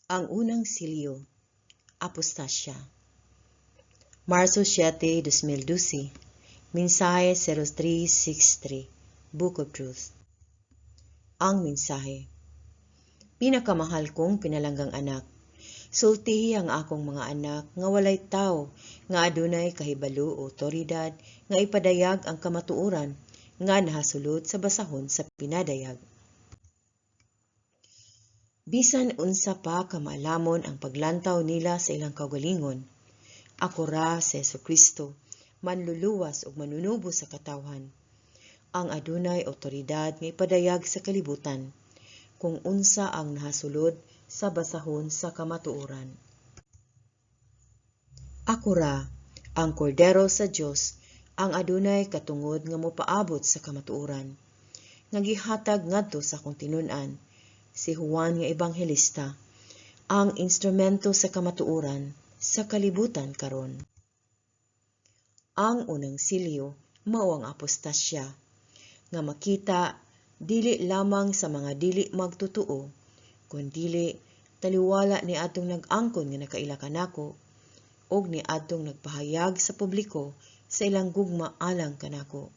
Ang unang silyo, Apostasya. Marso 7, 2012. Mensahe 0363, Book of Truth. Ang mensahe. Pinakamahal kong pinalanggang anak, sultihi ang akong mga anak nga walay tawo nga adunay kahibalo o awtoridad nga ipadayag ang kamatuoran nga nahasulod sa basahon sa pinadayag. Bisan unsa pa ka maalamon ang paglantaw nila sa ilang kaugalingon, ako ra si Hesukristo, manluluwas ug manunubos sa katawhan, ang adunay awtoridad nga ipadayag sa kalibutan kung unsa ang nahasulod sa basahon sa kamatuoran. Ako ra, ang Kordero sa Dios, ang adunay katungod nga mopaabot sa kamatuoran, nga gihatag ngadto sa akong tinun-an, si Juan nga Ebanghelista, ang instrumento sa kamatuoran sa kalibutan karon. Ang unang silyo mao ang apostasya, nga makita dili lamang sa mga dili magtotoo, kundili taliwala niadtong nag-angkon nga nakaila kanako ug niadtong nagpahayag sa publiko sa ilang gugma alang kanako.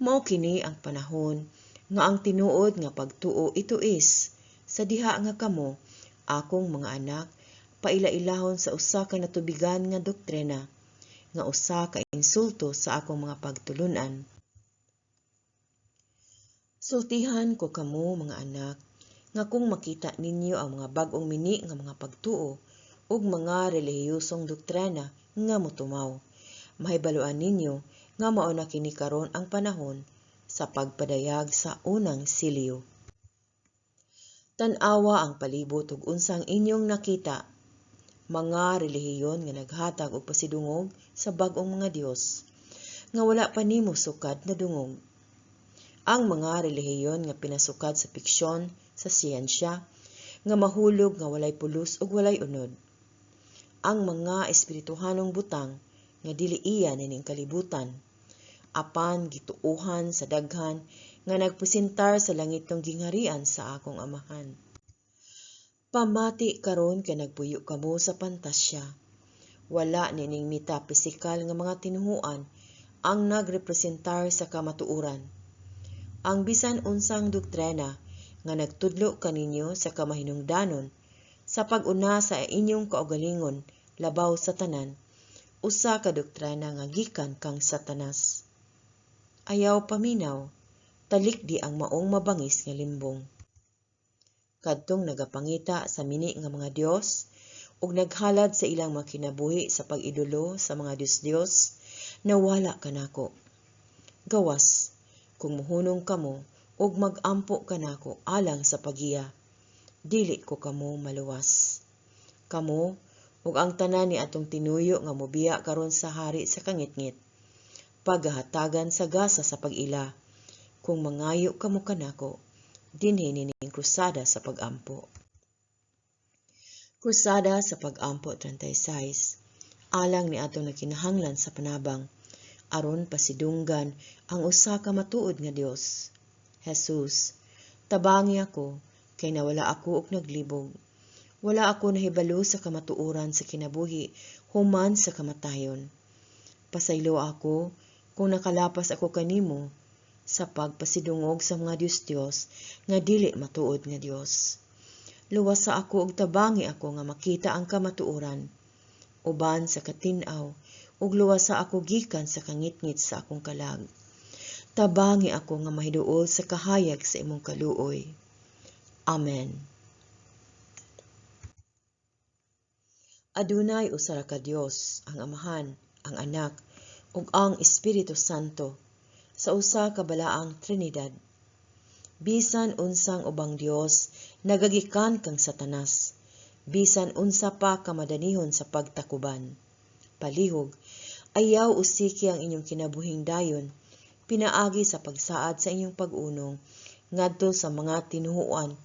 Mao kini ang panahon nga ang tinuod nga pagtuo ituis sa diha nga kamo, akong mga anak, paila-ilahon sa usa ka natubigan nga doktrina, nga usa ka insulto sa akong mga pagtulun-an. Sultihan ko kamo, mga anak, nga kung makita ninyo ang mga bag-ong mini nga mga pagtuo ug mga relihiyosong doktrina nga motumaw, mahibaloan ninyo nga mao na kini karon ang panahon sa pagpadayag sa unang silyo. Tan-awa ang palibot ug unsa ang inyong nakita? Mga relihiyon nga naghatag og pasidungog sa bag-ong mga dios nga wala pa nimo sukad nadungog. Ang mga relihiyon nga pinasukad sa piksyon sa siyensya nga mahulog nga walay pulos ug walay unod. Ang mga espirituhanong butang nga dili iya nining kalibutan, apan gituohan sa daghan nga nagpresentar sa langitnong gingharian sa akong Amahan. Pamati karon kay nagpuyo kamo sa pantasya. Wala nining metapisikal nga mga tinuhuan ang nagrepresentar sa kamatuoran. Ang bisan unsang doktrina nga nagtudlo kaninyo sa kamahinungdanon sa pag-una sa inyong kaugalingon labaw sa tanan, usa ka doktrina nga gikan kang Satanas. Ayaw paminaw, talikdi ang maong mabangis nga limbong. Kadtong nagapangita sa mini nga mga dios ug naghalad sa ilang mga kinabuhi sa pag-idolo sa mga dios-dios, nawala kanako. Gawas kung mohunong kamo ug mag-ampo kanako alang sa paggiya, dili ko kamo maluwas. Kamo ug ang tanan ni atong tinuyo nga mobiya karon sa hari sa kangitngit, paghahatagan sa gasa sa pag-ila kung mangayo kamo kanako dinhi nining krusada sa pag-ampo. Krusada sa Pag-ampo 36, alang ni atong nagkinahanglan sa panabang aron pasidunggan ang usa ka matuod nga Dios. Jesus, tabangi ako kay nawala ako og naglibog. Wala ako nahibalo sa kamatuoran sa kinabuhi human sa kamatayon. Pasaylo ako kung nakalapas ako kanimo sa pagpasidungog sa mga dios-dios nga dili matuod nga Dios. Luwasa ako ug tabangi ako nga makita ang kamatuoran uban sa katin-aw ug luwasa ako gikan sa kangitngit sa akong kalag. Tabangi ako nga mahiduol sa kahayag sa imong kaluoy. Amen. Adunay usa ra ka Dios, ang Amahan, ang Anak, ug ang Espiritu Santo sa usa ka balaang Trinidad. Bisan unsang ubang dios nagagikan kang Satanas, bisan unsa pa ka madanihon sa pagtakuban. Palihog, ayaw usiki ang inyong kinabuhing dayon pinaagi sa pagsaad sa inyong pag-unong ngadto sa mga tinuhuan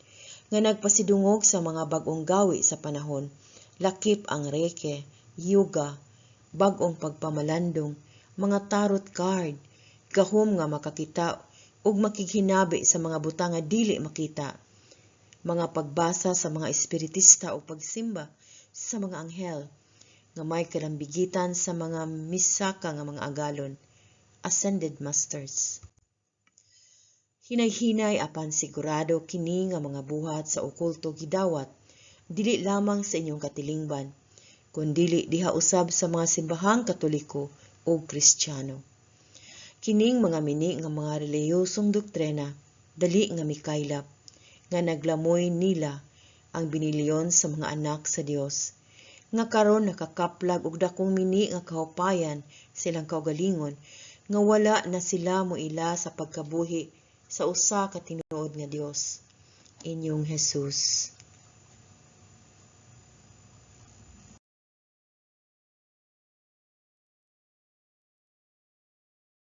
nga nagpasidungog sa mga bag-ong gawi sa panahon, lakip ang reiki, yoga, bag-ong pagpamalandong, mga tarot card, gahom nga makakita ug makighinabi sa mga butang nga dili makita, Mga pagbasa sa mga espiritista o pagsimba sa mga anghel nga may kalambigitan sa mga misaka nga mga agalon, ascended masters. Hinay-hinay apan sigurado, kini nga mga buhat sa okulto gidawat dili lamang sa inyong katilingban kundili diha usab sa mga simbahang Katoliko ug Kristiyano. Kining mga mini nga mga relihiyosong doktrina dali nga mikaylap nga naglamoy nila ang binilyon sa mga anak sa Dios nga karon nakakaplag og dakong mini nga kahupayan sa ilang kaugalingon nga wala na sila moila sa pagkabuhi sa usa ka tinuod nga Dios. Inyong Jesus.